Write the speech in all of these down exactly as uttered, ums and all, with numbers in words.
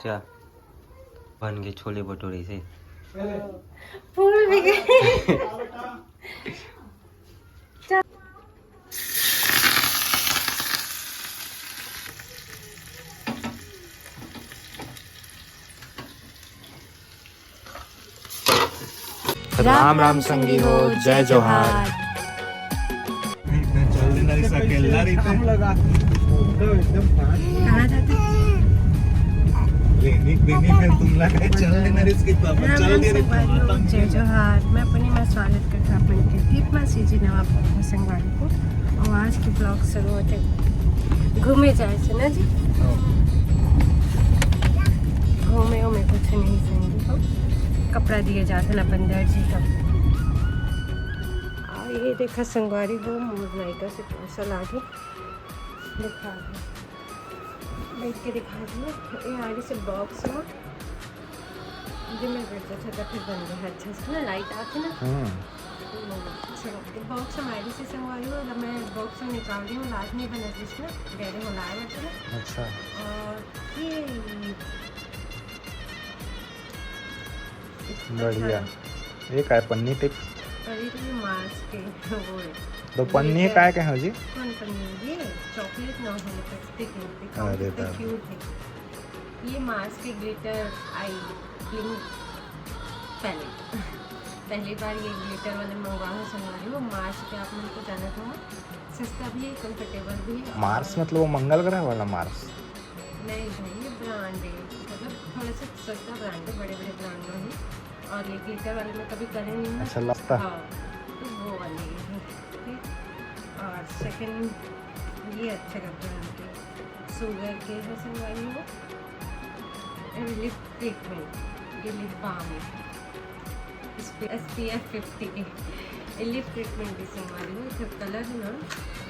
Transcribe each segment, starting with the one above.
अच्छा, बन के छोले भटूरे से। फूल भी गए। राम राम संगी हो, जय जोहार। चल देना रिस अकेला रहिथे। कहाँ जाते? लेनी देनी फिर तुम लगा चल देना रिस के पापा राम चल राम दे रे संगवारी हो, जय जोहार। मैं पूर्णिमा स्वागत करता हूँ अपने के दीप मासी जी नवा संगवारी को। और आज के ब्लॉग शुरू होते घूमे जाए से ना जी। घूमे उमे कुछ नहीं संगी हो, कपड़ा दिए जाते ला बंदर जी का। आ, ये देखा संगवारी हो, मोर नायका से पार्सल आ गए। दिखा दो, बैठ के दिखा दो। ये आ रही से बॉक्स में, ये मैं बैठ जाता था, फिर बन गया अच्छा से ना, लाइट आके ना। हम्म। तो अच्छा, ये बॉक्स हमारी से संगवारी हो, जब मैं बॉक्स में निकाल रही हूँ, लाइट नहीं बना जिसमें, गहरे हो लाए बैठे ना। अच्छा। और ये बढ़िया। ये काय पन्नी टिप? अरे, तो ये मार्स के वो है। तो पन्नी ये काय के हो जी? कौन पन्नी? ये चॉकलेट ना हो, लिपस्टिक है, अरे बाप। क्यूट है। ये मार्स के ग्लिटर आई ब्लिंक पैलेट। पहली बार ये ग्लिटर वाले मंगवा हूँ संगवारी हो। मार्स के आप मन को जाना था, सस्ता भी है, कंफर्टेबल भी है। मार्स और मतलब वो मंगल ग्रह वाला मार्स? नहीं भाई, ये ब्रांड है, मतलब थोड़ा सा सस्ता ब्रांड है, बड़े बड़े ब्रांड में है। और ये ग्लिटर वाले में कभी करे नहीं ना। अच्छा, लगता। हाँ, तो वो वाली है, ठीक है। और सेकंड, ये अच्छा लगता है उनके, शुगर के है संगवारी हो। एंड लिप ट्रीटमेंट, ये लिप बाम है, एस पी एफ फिफ्टी के। ये लिप ट्रीटमेंट भी संगवारी हो। इसका कलर है ना,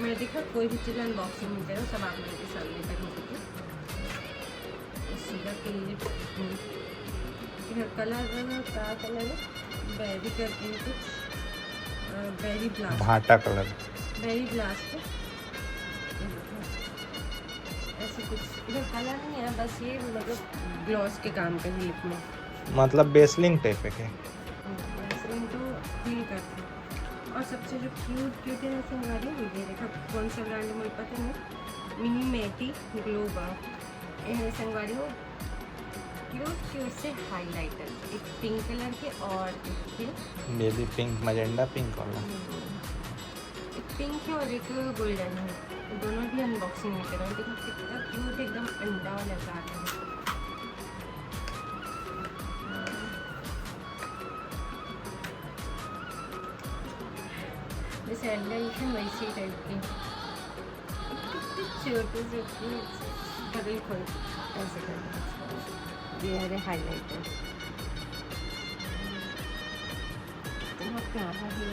मैं देखा कोई भी चीज़ अनबॉक्सिंग नहीं करो, सब आप लोगों के सामने करूँगी। शुगर के लिप ट्रीटमेंट, ये कलर है ना, क्या कलर है, बेरी करके कुछ, बेरी ब्लास्ट, भाटा कलर। बेरी ब्लास्ट है। ऐसे कुछ इधर कलर नहीं है, बस ये मतलब ग्लॉस के काम का है लिप में। मतलब बेसलिन टाइप है क्या? बेसलिन तो फील करते हैं। और सबसे जो क्यूट क्यूट है ना संगवारी, ये देखो कौन सा ब्रांड है मुझे पता नहीं, मिनी मेटी ग्लो बार। ये है संगवारी हो क्यूट क्यूट से हाइलाइटर, एक पिंक कलर के और एक बेबी पिंक, मजेंडा पिंक वाला। हम्म। एक पिंक है और एक गोल्डन है, तो दोनों भी अनबॉक्सिंग नहीं करा। देखो कितना क्यूट, एकदम अंडा वाला कार है। जैसे अंडा ही है वैसे ही टाइप के, छोटे से क्यूट से बगल खोल ऐसे कर। ये है हाइलाइटर, बहुत प्यारा है।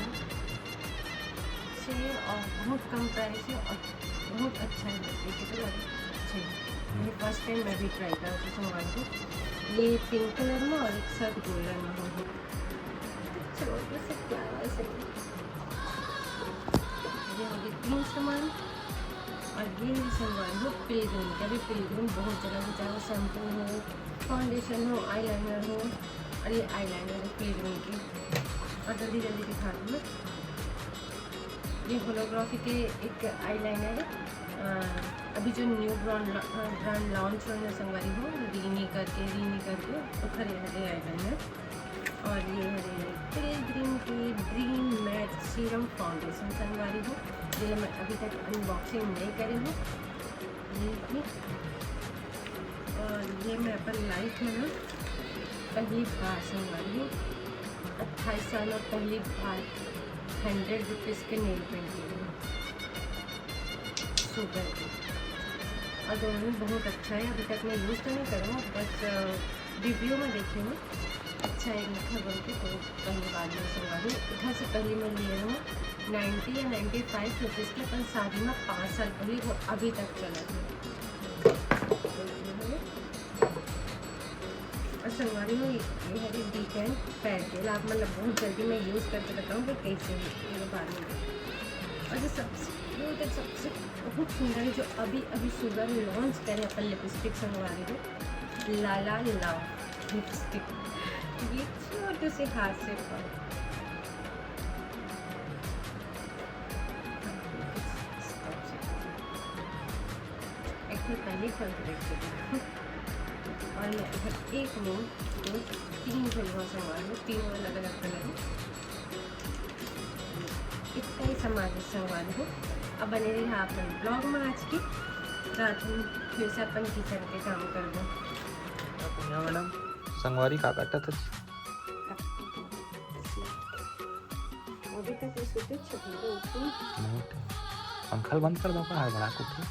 अच्छे और बहुत कम प्राइस है और बहुत अच्छा है, देखिए तो अच्छे हैं। ये फर्स्ट टाइम मैं भी ट्राई कर रही हूँ सामान को। ये पिंक कलर में और एक साथ गोल्डन में हो, छोटे से प्यारा से। ये हो गए तीन सामान। और ये है सामान हो पिलग्रिम के, अभी पिलग्रिम बहुत जगह हो, चाहे वो शैम्पू हो, फाउंडेशन हो, आईलाइनर हो। और ये आईलाइनर है पिलग्रिम की, और जल्दी जल्दी दिखा दूँ मैं। ये होलोग्राफी के एक आईलाइनर है। अ, अभी जो न्यू ब्रांड ब्रांड लॉन्च हुआ है संगवारी हो, रीनी करके, रीनी करके, तो खरे हरे आईलाइनर। और ये है पिलग्रिम की ड्रीम मैट सीरम फाउंडेशन संगवारी हो, जिसे मैं अभी तक अनबॉक्सिंग नहीं करी हूँ। ये भी। और ये मैं अपन लाइफ में ना पहली बार संगवारी हो, अट्ठाईस साल में पहली बार हंड्रेड रुपीज़ के नेल पेंट ली हूँ, शुगर के। और दोनों में बहुत अच्छा है, अभी तक मैं यूज़ तो नहीं करूँ, बस रिव्यू में देखी हूँ, अच्छा है मीठा बोल के, तो पहली बार मैं संगवारी हूँ। इधर से पहले मैं लिए हूँ नाइन्टी या नाइन्टी फ़ाइव रुपीज़ के, अपन शादी में पाँच साल पहले, वो अभी तक चला था। और संगवारी हो, ये है डीकेन फेयर जेल, आप मतलब बहुत जल्दी मैं यूज़ करके बताऊँ कि कैसे है, ये बाद में। और जो सबसे क्यूट है, सबसे बहुत सुंदर है, जो अभी अभी शुगर लॉन्च करे अपन लिपस्टिक संगवारी हो, लाला लाव लिपस्टिक, ये छोटे से हाथ से पर। एक ठो पहले खोल के देख लेती हूँ। और मैं इधर एक नहीं, दो, तीन झुलवा संगवा लूँ, तीनों अलग अलग कलर। इतना ही सामान संगवा लूँ। अब बने रही आप मन ब्लॉग में आज की। रात में फिर से अपन किचन के काम करबो। मैडम, संगवारी का काटत हस? अभी तक ये सुते छे, उठी। नहीं उठे। पंखा ल बंद कर दो का, हड़बड़ा के उठे।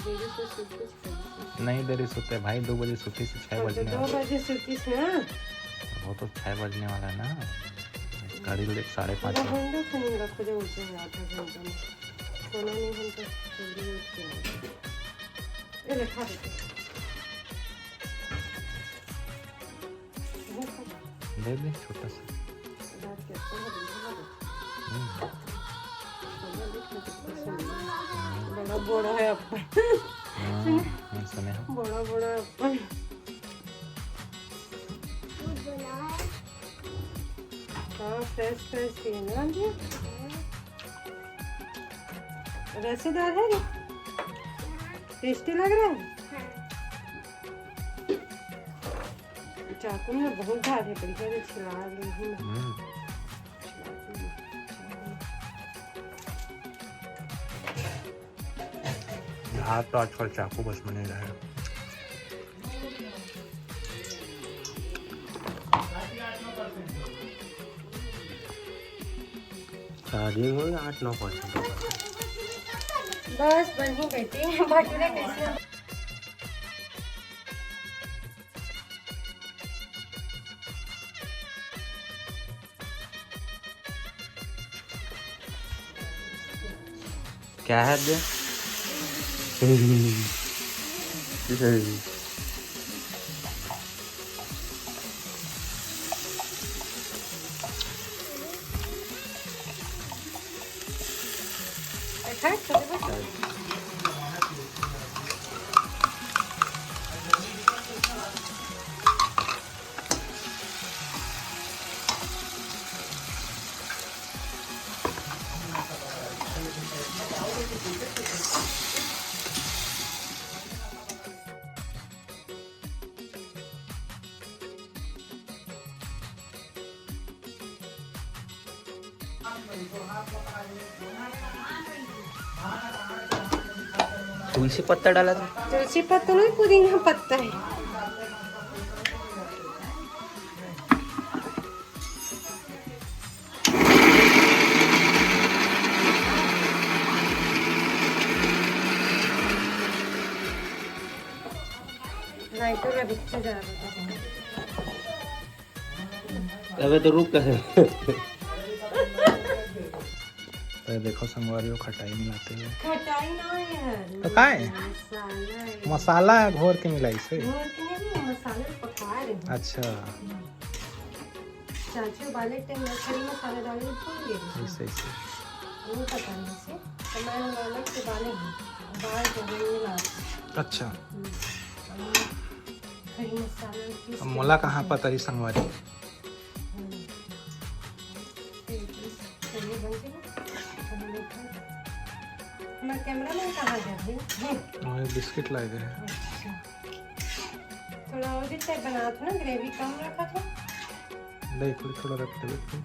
देरी से सुते छे। नहीं देरी सुते भाई, दो बजे सुते से छः बजने दो वाला। बजे सुते से ना। वो तो छः बजने वाला है ना। घड़ी ले साढ़े पाँच आधा हो। घंटा से नहीं रखो, जो उठे आधा घंटा में। सोना नहीं हम तो जल्दी उठ के आए। ये ले, खा लेते। दे दे, छोटा सा। हम्म। बड़ा बड़ा है अपन। हाँ, हाँ, सुने हो। बड़ा बड़ा है अपन। हाँ, फ्रेश फ्रेश ही है ना जी। रसेदार है रे? टेस्टी लग रहा है? चाकू में बहुत धार है, बढ़िया से छिला ली हूँ मैं। हम्म। धार तो आजकल चाकू बस में नहीं रहे। चार्जिंग हो गया आठ नौ परसेंट। बस बन ही गई थी भटूरे कैसे। क्या है बे? तुलसी पत्ता डाला था। तुलसी पत्ता नहीं, पुदीना पत्ता है। लाइटों का बिच्छू जा रहा है। अबे तो रुक कर। तो देखो संगवारी हो खटाई मिलाते हुए। खटाई ना है। तो का है? मसाला है। मसाला है घोर के मिलाई से। घोर के नहीं, मसाले पका रहे हैं। अच्छा। चाची उबाले टाइम में खड़ी मसाला डाले भूल गई थी। ऐसे, ऐसे। वो पता नहीं से। तो मैं अलग से डाले हैं। उबाल के वही मिला। अच्छा। हम्म। और खड़ी मसाला पीस अब के मोला रखा कहाँ है। पता रही संगवारी। हम्म। ठीक है। चलिए बन गया। चलिए देखो। हमारा कैमरा मैन कहाँ गया भाई? हम्म। वो बिस्किट लाए गए हैं। अच्छा। थोड़ा और भी टाइप बना था ना, ग्रेवी कम रखा था। नहीं, थोड़ी थोड़ा रख दे बेटा।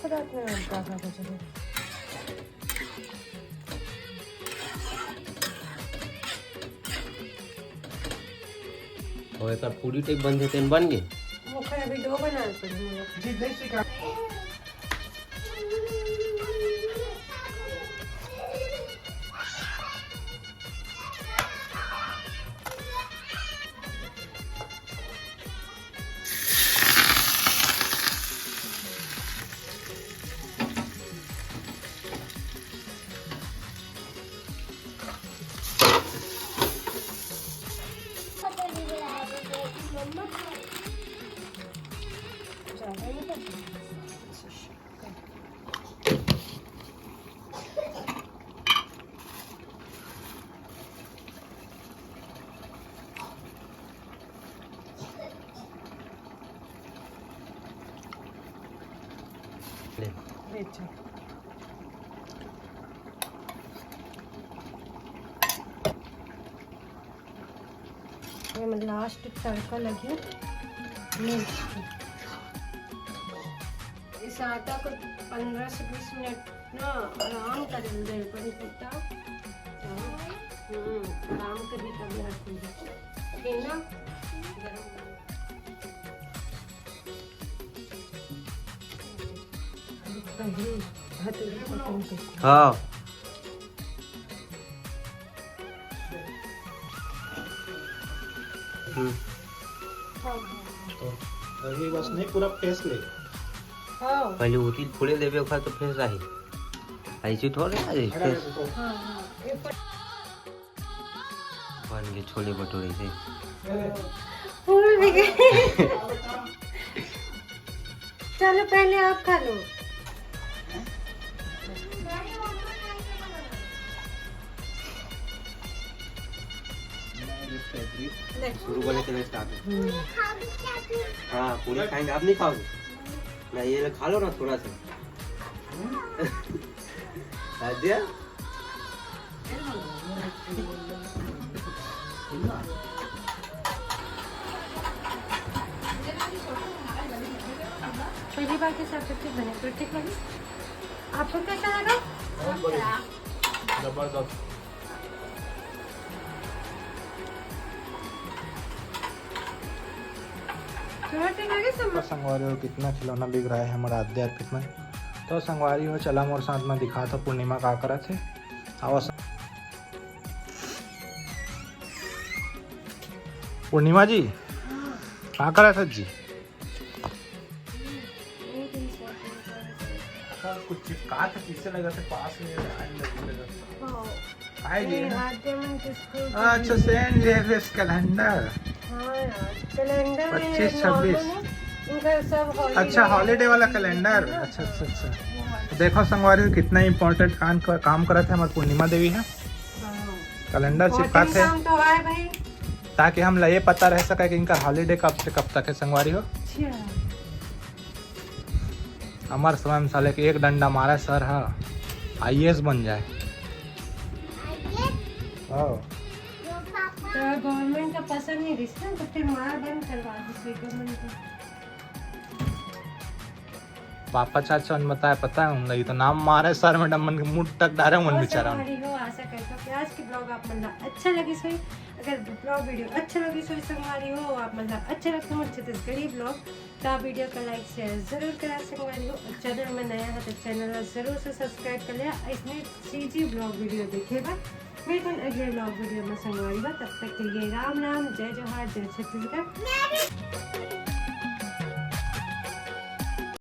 खुदा को ज्यादा कुछ नहीं। और एक पूरी टाइप बन जाते हैं, बन गए। वो खा अभी डो बना पड़ी मुझे। ले। बेचो। ये मैं लास्ट तड़का लगी मिर्च के। इस आटा को पन्द्रह से बीस मिनट ना आराम कर ले, बंद करता। हम्म, आराम कर ले, तब रखूंगी। ठीक ना? गरम गरम। हाँ। हम्म। तो दही बस नहीं, पूरा फेंस ले। हाँ। पहले उतिल फूले देबे, ओखर तो फेंस आही। ऐसे थोड़े ना रे, फेंस। हाँ, हाँ। बन गए छोले भटूरे से। फूल भी गए। चलो, पहले आप खा लो। शुरू वाले से स्टार्ट है। हाँ, पूरी खाएंगे, आप नहीं खाओगे ना? ये लो, खा लो ना थोड़ा सा। खा दिया। पहली बार के साथ सब चीज बने, तो ठीक लगी। आपको कैसा लगा? बहुत बढ़िया। जबरदस्त। थोड़ा ठीक लगे सब। तो संगवारी हो, कितना खिलौना बिक रहा है हमारा आद्या अर्पित में। तो संगवारी हो, चला मोर साथ में दिखा था पूर्णिमा का करत है। आवा स-, पूर्णिमा जी, का करत है जी? हाँ, कुछ चिपका था, पीछे लगा था, पास में आने लगे लगा। हाँ। आए जी। ये आद्या मन के स्कूल के अच्छा, लिए। Saint Xavier's calendar. हाँ यार, कैलेंडर ये पच्चीस छब्बीस। Normal है, इनका सब holiday अच्छा, है। Holiday वाला कैलेंडर। हाँ। अच्छा, अच्छा, अच्छा। वो holiday। देखो संगवारी, कितना इंपॉर्टेंट काम, काम करत है हमारी पूर्णिमा देवी है। हाँ। कैलेंडर चिपका important थे। काम तो है भाई। ताकि हमला ये पता रह सके कि इनका holiday कब से कब तक है संगवारी हो। अच्छा। हमार समय में साले के एक डंडा मारा सर हा, आईएएस बन जाए। हाँ। तो government का पसंद नहीं रिश्ता, तो फिर मार बंद करवा दो स्वीट government को। पापा चाचा उन बताया, पता है उन लगी तो नाम मारे सर मैडम मन के मुंह तक डारे मन और बेचारा। संगवारी हो, आशा करता हूँ कि आज की vlog आप मन ला अच्छा लगी सोई। अगर vlog video अच्छा लगी सोई संगवारी हो, आप मन ला अच्छा लगता है छत्तीसगढ़ी vlog, तो आप video का like share जरूर करा संगवारी हो। और channel में नया है तो channel ला जरूर से subscribe कर लिया। इसने सीजी vlog video देखे बा। मिलते हैं अगले vlog video में संगवारी हो। तब तक के लिए राम राम, जय जोहार, जय छत्तीसगढ़।